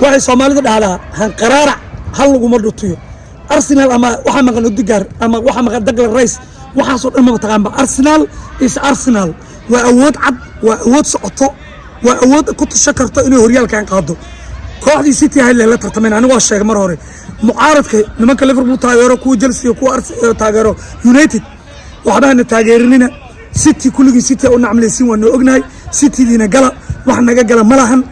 Waxay Soomaalidu dhahdaa, hanqaraarac hal laguma dhutiyo. Arsenal ama waxaa maqan Odegaard ama waxaa maqan Declan Rice, waxaasoo dhan maba taqaanba. Arsenal is Arsenal. Waa awood cad, waa awood socoto, waa awood ku tashan karto inay horyaalkan qaado. Kooxdii City ahayd lela tartameen. Aniga waa sheegay mar hore, mucaaradka nimanka Liverpool taageero, kuwa Chelsea, kuwa taageero United, waxbahana taageerinina. City kulligii City u nacamlaysiin, waa noo ognahay. Citydiina gala, wax naga gala ma lahan.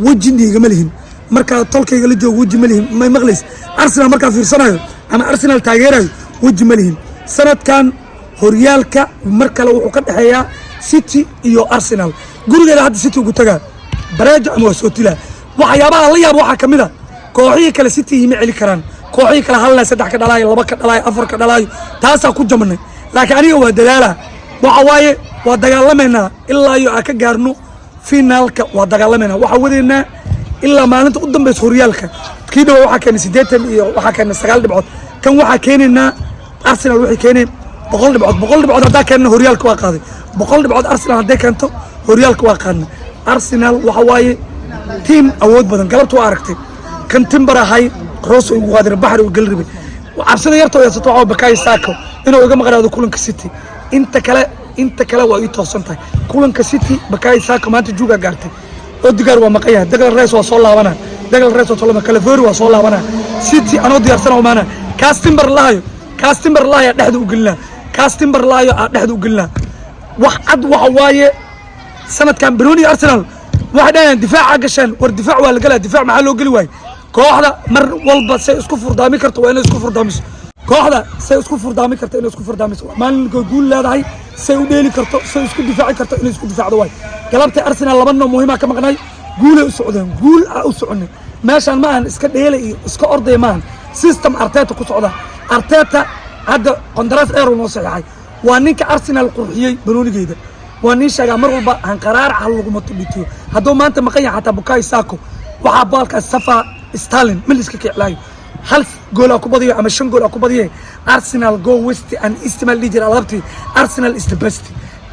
Weji niigama lihin markaa tolkayga la joogo, weji ma lihin. May maqlays? Arsenal markaa fiirsanayo ama Arsenal taageerayo, weji ma lihin. Sanadkan horyaalka mar kale wuxuu ka dhexeeyaa City iyo Arsenal. Gurigeeda hadda City ugu tagaa bareejo ama waa soo tilaa. Waxyaabaha la yaab waxaa ka mid a, kooxihii kale City ima celi karaan. Kooxihii kale hal saddex ka dhalaayo, laba ka dhalaayo, afar ka dhalaayo, taasaa ku jabnay. Laakiin aniga waa dadaala, waxa waaye waa dagaalamaynaa ilaa iyo aan ka gaarno finaalka. Waa dagaalamaynaa, waxaa wadaynaa ilaa maalinta u dambaysa horyaalka. Kii dhawa waxaa keenay 80 iyo waxaa keenay 9 dhibcood. Kan waxaa keenaynaa, Arsenal waxay keeneen 100 dhibcood. 100 dhibcood haddaa keenna, horyaalka waa qaaday. 100 dhibcood Arsenal hadday keento, horyaalka waa qaadnay. Arsenal waxa waaye team awood badan. Galabta waa aragtay kan Timber ahay Roos ugu qaadir baxri uu geli rabay. Cabsida yarta oo haysato waxaa Bukayo Saka inuu iga maqnaado kulanka City. Inta kale waa ii toosan tahay. Kulanka City Bukayo Saka maanta juuga gaartay. Odegaard waa maqan yahay. Declan Rice waa soo laabana. Declan Rice waa soo laabana. Calafiori waa soo laabana. City anoo diyaarsan oo maana kaas Timber lahayo, kaas Timber lahayo dhexda u gelina, kaas Timber lahayo aa dhexda u gelina. Wax cad waxa waaye, sanadkan Baroni Arsenal waxay dhahayaan difaaca gasheen. War difaac waa la galaa, difaac maxaa loo geli waayey? Kooxda mar walba say isku furdaami karto waa inay isku furdaamiso. Kooxda say isku furdaami karto inay isku furdaamiso. Maalinka guul leedahay say u dheeli karto, say isku difaaci karto inay isku difaacdo waay. Galabtay Arsenal laba noo muhiima ka maqnay, guulay u socdeen, guul a u soconay. Meeshaan ma ahan iska dheelay iyo iska ordaya, maahan. System Arteta ku socda. Arteta hadda qandaraas dheer uu noo saxiixay. Waa ninka Arsenal qurxiyey banoonigeeda. Waa nin sheegaa mar walba, hanqaraarac ha laguma dhitiyo. Hadduu maanta maqan yahay xataa Bukayo Saka, waxaa baalkaas safa Sterling ma liska kiclaayo. Hal gool aa ku badiyo ama shan gool aa ku badiye. Arsenal go west and east ma dhihi jira alabtii. Arsenal is the best.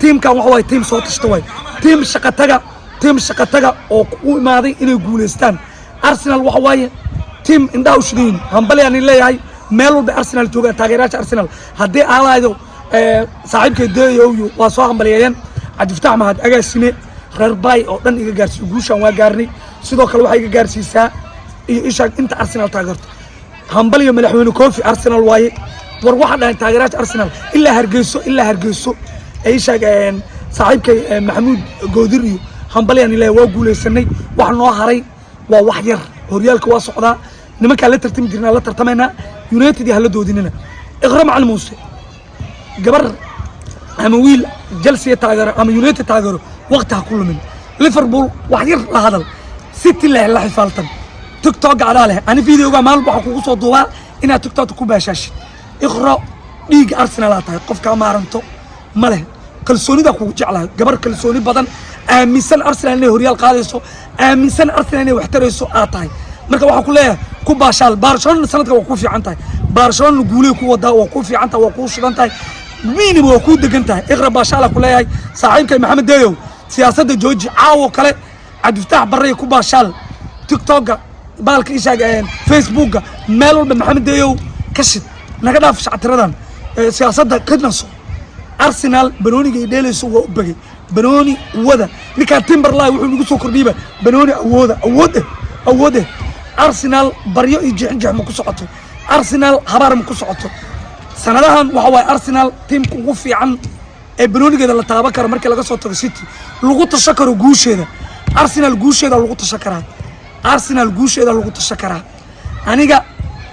Teamkan waxa waaye team soo tashta waay, team shaqataga, team shaqataga oo u imaaday inay guuleystaan. Arsenal waxa waaye team indhaha u shidayin. Hambalyaan leeyahay meel walba Arsenal joogaan taageerayaasha Arsenal. Haddii aalaaydo saaxiibkay deeyow waa soo hambalyeeyeen. Cabdifataax Mahad agaasime reer Baay oo dhan iga gaarsiiyo guushaan waa gaarnay. Sidoo kale waxay iga gaarsiisaa iyo ishaag inta Arsenal taageerto hambaliyo. Madaxweyne Kofi Arsenal waaye. War waxaa dhahay taageerayaasha Arsenal ilaa Hargeyso, ilaa Hargeyso ay ishaag saaxiibkay Maxamuud Goodir iyo hambalyaan ilaahay. Waa guuleysanay. Wax noo haray waa wax yar. Horyaalka waa socdaa. Nimankaan la tartami jirnaa la tartamaynaa. United iyo hala doodinina. Iqra Macalin Muuse, gabar ama wiil Chelsea taageero ama United taageero, waqti ha ku lumin. Liverpool wax yar la hadal, City leh la xifaaltan. TikTok adaa leh. Ani videoga maalin waxaa kugu soo duubaa inaad TikTok ku baashaashid. Iqro, dhiigga Arsenal aa tahay, qofkaa maaranto ma leh. Kalsoonida kugu jeclahay, gabar kalsooni badan, aaminsan Arsenal inay horyaal qaadayso, aaminsan Arsenal inay wax tarayso aad tahay. Marka waxaan ku leeyahay ku baashaal. Barcelona sanadka waa ku fiican tahay. Barcelona guuley ku wadaa, waa ku fiican tahay, waa kuu shidan tahay, miinima waa kuu degan tahay. Iqra, baashaala ku leeyahay. Saaxiibkay Maxamed Deeyow, siyaasadda jooji. Caawo kale Cabdifataax Barre ku baashaal TikToka, baalka ishaag, Facebooka, meel walba Maxamed Deeyow ka shid. Naga dhaaf shactiradan siyaasadda, ka naso. Arsenal banooniga ay dheelayso waa u bagay. Banooni wada ninkaan Timberline wuxuu nagu soo kordhiyba banooni awooda, awood eh, awood eh. Arsenal baryo iyo jeexin jeex ma ku socoto. Arsenal habaar ma ku socoto. Sanadahan waxa waaye Arsenal teamka ugu fiican ee banoonigeeda la taaban karo markii laga soo tago City, lagu tasho karo guusheeda. Arsenal guusheeda lagu tasho karaa. Arsenal guusheeda lagu tasho karaa. Aniga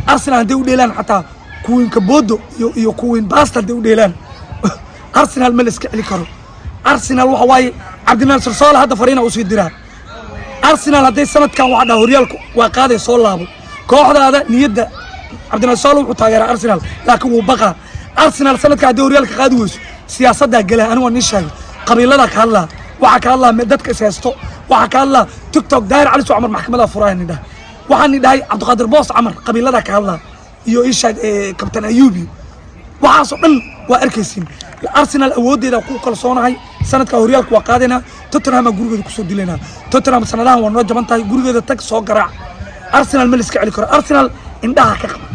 Arsenal hadday u dheelaan xataa kuwiinka Bodo iyo kuwiin Basta hadday u dheelaan, Arsenal ma la iska celi karo. Arsenal waxa waaye Cabdinaasir Soole hadda fariina usii diraa. Arsenal hadday sanadkan waxa dhaha horyaalku waa qaaday, soo laabo kooxdaada niyadda. Cabdinaasir Soole wuxuu taageeraa Arsenal, laakiin wuu baqaa. Arsenal sanadkan hadday horyaalka qaadi weyso, siyaasaddaa gelaa. Anigu waa nin sheegay, qabiilada ka hadlaa, waxaa ka hadlaa dadka is haysto, waxaa ka hadlaa TikTok. Daahir Cali Soo Camar maxkamadaa furaya nin dhahay. Waxaan ni dhahay Cabdiqaadir Boos Camar qabiilada ka hadlaa iyo ishaag Kabtan Ayuubi. Waxaasoo dhan waa arkaysiin. Arsenal awooddeeda ku kalsoonahay. Sanadka horyaalka waa qaadaynaa. Tottenham aa gurigeeda kusoo dilaynaa. Tottenham sanadahan waa noo jaban tahay. Gurigeeda tag, soo garaac. Arsenal ma la iska celi karo. Arsenal indhaha ka qaba.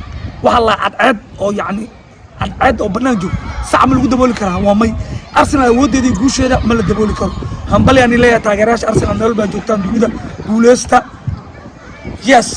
Waxaa la cadceed oo, yacni, cadceed oo bannaan joog, sac ma lagu dabooli karaa? Waa may. Arsenal awooddeeda iyo guusheeda ma la dabooli karo. Hambalyaan leeyahay taageerayaasha Arsenal meel baa joogtaan dunida. Guuleysta, yes.